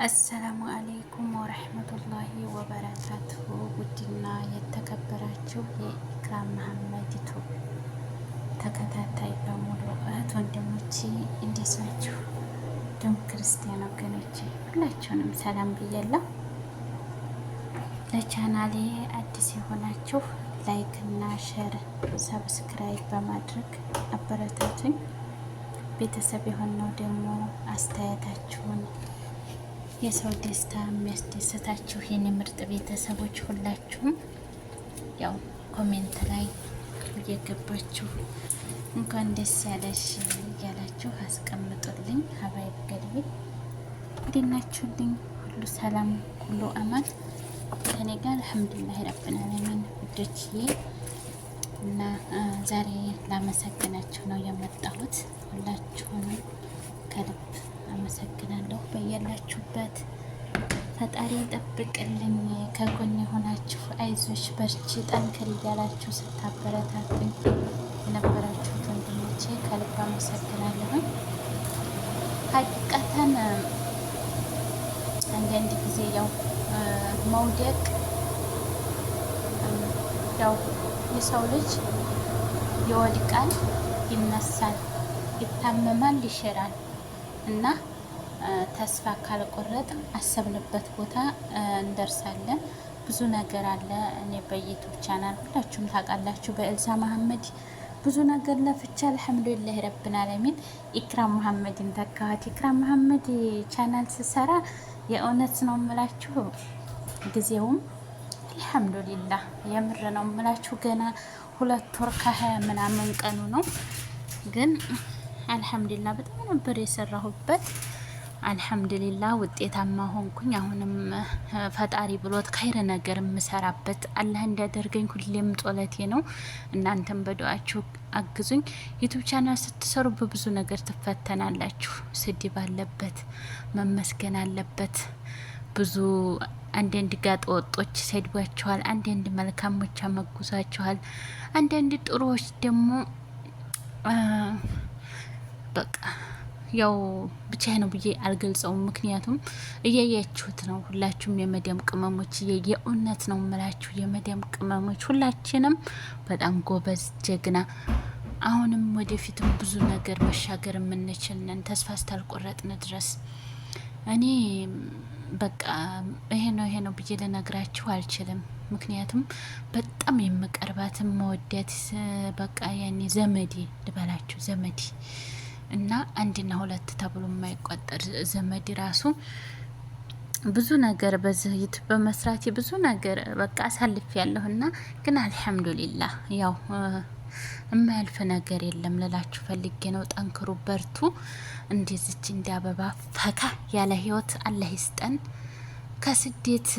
السلام عليكم ورحمة الله وبركاته። ውድና የተከበራችሁ የኢክራም መሀመድ ዩቱብ ተከታታይ በሙሉ እህት ወንድሞቼ እንዴት ናችሁ? እንዲሁም ክርስቲያን ወገኖቼ ሁላችሁንም ሰላም ብያለሁ። ለቻናሌ አዲስ የሆናችሁ like እና share፣ subscribe በማድረግ አበረታቱኝ። ቤተሰብ የሆነው ደግሞ አስተያየታችሁን የሰው ደስታ የሚያስደስታችሁ የኔ ምርጥ ቤተሰቦች ሁላችሁም ያው comment ላይ እየገባችሁ እንኳን ደስ ያለሽ እያላችሁ አስቀምጡልኝ። حبايب قلبي እንዴት ናችሁልኝ? ሁሉ ሰላም፣ ሁሉ አማን ከኔ ጋር الحمد لله رب العالمين ውዶችዬ። እና ዛሬ ላመሰግናችሁ ነው የመጣሁት። ሁላችሁንም ከልብ አመሰግናለሁ። በያላችሁበት ፈጣሪ ይጠብቅልኝ። ከጎን የሆናችሁ አይዞሽ፣ በርቺ፣ ጠንክር እያላችሁ ስታበረታቱኝ የነበራችሁት ወንድሞቼ ከልብ አመሰግናለሁኝ። ሀቂቀተን አንዳንድ ጊዜ ያው መውደቅ ያው የሰው ልጅ ይወድቃል፣ ይነሳል፣ ይታመማል፣ ይሽራል እና ተስፋ ካልቆረጥ አሰብንበት ቦታ እንደርሳለን። ብዙ ነገር አለ። እኔ በዩቱብ ቻናል ሁላችሁም ታውቃላችሁ። በኤልሳ መሀመድ ብዙ ነገር ለፍቻ الحمد لله رب العالمين። ኢክራም መሀመድን ተካዋት። ኢክራም መሀመድ ቻናል ስሰራ የእውነት ነው የምላችሁ ጊዜውም الحمد لله የምር ነው የምላችሁ። ገና 2 ወር ከ20 ምናምን ቀኑ ነው ግን الحمد لله በጣም ነበር የሰራሁበት። الحمد لله ውጤታማ ሆንኩኝ። አሁንም ፈጣሪ ብሎት خير ነገር የምሰራበት አላህ እንዲያደርገኝ ሁሌም ጸሎቴ ነው። እናንተም በዱአችሁ አግዙኝ። ዩቱብ ቻናል ስትሰሩ በብዙ ነገር ትፈተናላችሁ። ስድብ አለበት፣ መመስገን አለበት። ብዙ አንዳንድ ጋጠ ወጦች ሰድቧችኋል፣ አንዳንድ መልካሞች አመጉዟችኋል፣ አንዳንድ ጥሩዎች ደግሞ በቃ ያው ብቻ ነው ብዬ አልገልጸውም። ምክንያቱም እያያችሁት ነው ሁላችሁም የመዲያም ቅመሞች፣ የእውነት ነው የምላችሁ የመዲያም ቅመሞች ሁላችንም በጣም ጎበዝ ጀግና፣ አሁንም ወደፊትም ብዙ ነገር መሻገር የምንችል ነን ተስፋ እስካልቆረጥን ድረስ። እኔ በቃ ይሄ ነው ይሄ ነው ብዬ ልነግራችሁ አልችልም። ምክንያቱም በጣም የምቀርባት መወዳት በቃ ያኔ ዘመዴ ልበላችሁ ዘመዴ እና አንድና ሁለት ተብሎ የማይቆጠር ዘመድ ራሱ ብዙ ነገር በዚህ ዩቱብ በመስራቴ ብዙ ነገር በቃ አሳልፍ ያለሁና ግን አልሐምዱሊላህ ያው የማያልፍ ነገር የለም ልላችሁ ፈልጌ ነው። ጠንክሩ፣ በርቱ። እንደዚች እንደ አበባ ፈካ ያለ ህይወት አላህ ይስጠን። ከስደት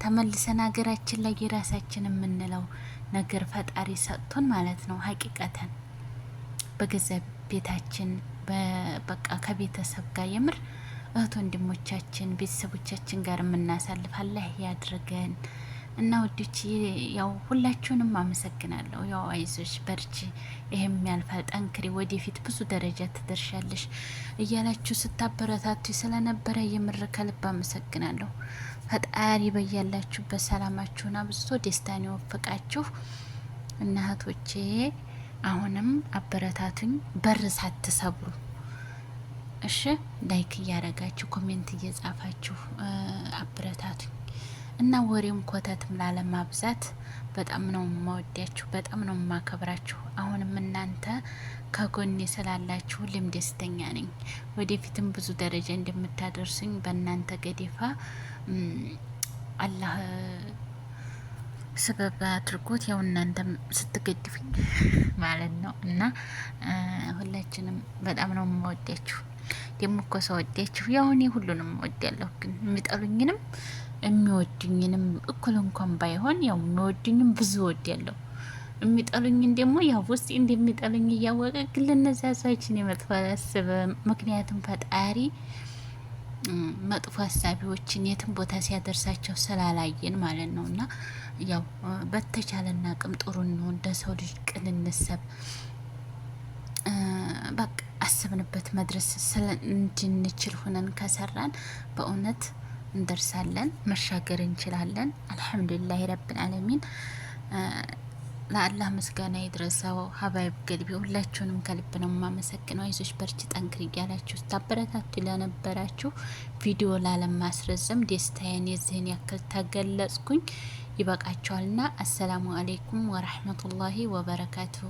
ተመልሰን ሀገራችን ላይ የራሳችን የምንለው ነገር ፈጣሪ ሰጥቶን ማለት ነው። ሀቂቀተን በገዛ ቤታችን በቃ ከቤተሰብ ጋር የምር እህት ወንድሞቻችን ቤተሰቦቻችን ጋር የምናሳልፍ አላህ ያድርገን። እና ውዶች ያው ሁላችሁንም አመሰግናለሁ። ያው አይዞሽ፣ በርቺ፣ ይሄም ያልፋል፣ ጠንክሪ፣ ወደፊት ብዙ ደረጃ ትደርሻለሽ እያላችሁ ስታበረታቱ ስለነበረ የምር ከልብ አመሰግናለሁ። ፈጣሪ በያላችሁበት ሰላማችሁን አብዝቶ ደስታን ይወፍቃችሁ። እና እህቶቼ አሁንም አበረታቱኝ፣ በር ሳትሰብሩ እሺ። like እያረጋችሁ comment እየጻፋችሁ አበረታቱኝ። እና ወሬም ኮተትም ላለማብዛት በጣም ነው የምወዳችሁ፣ በጣም ነው የማከብራችሁ። አሁንም እናንተ ከጎኔ ስላላችሁ ሁሌም ደስተኛ ነኝ። ወደፊትም ብዙ ደረጃ እንደምታደርሱኝ በእናንተ ገዴፋ አላህ ስበብ አድርጎት ያው እናንተም ስትገድፉኝ ማለት ነው። እና ሁላችንም በጣም ነው የምወዳችሁ። ደግሞ እኮ ሰወዳችሁ ያው እኔ ሁሉንም እወዳለሁ፣ ግን የሚጠሉኝንም የሚወዱኝንም እኩል እንኳን ባይሆን ያው የሚወዱኝም ብዙ እወዳለሁ። የሚጠሉኝን ደግሞ ያው ውስጥ እንደሚጠሉኝ እያወቀ ግን ለእነዚያ ሰዎች እኔ መጥፎ አላስብም። ምክንያቱም ፈጣሪ መጥፎ ሀሳቢዎችን የትም ቦታ ሲያደርሳቸው ስላላየን ማለት ነው። እና ያው በተቻለና አቅም ጥሩ እንሆን፣ ለሰው ልጅ ቅን እንሰብ። በቃ አስብንበት መድረስ እንድንችል ሆነን ከሰራን በእውነት እንደርሳለን፣ መሻገር እንችላለን። الحمد لله رب العالمين። ለአላህ ምስጋና ይድረሰው። حبايب قلبي ሁላችሁንም ከልብ ነው የማመሰግነው። አይዞሽ በርቺ፣ ጠንክሪ እያላችሁ ስታበረታቱ ለነበራችሁ ቪዲዮ ላለማስረዘም ደስታዬን የዚህን ያክል ተገለጽኩኝ። ይበቃቸዋልና። السلام عليكم ورحمة الله وبركاته።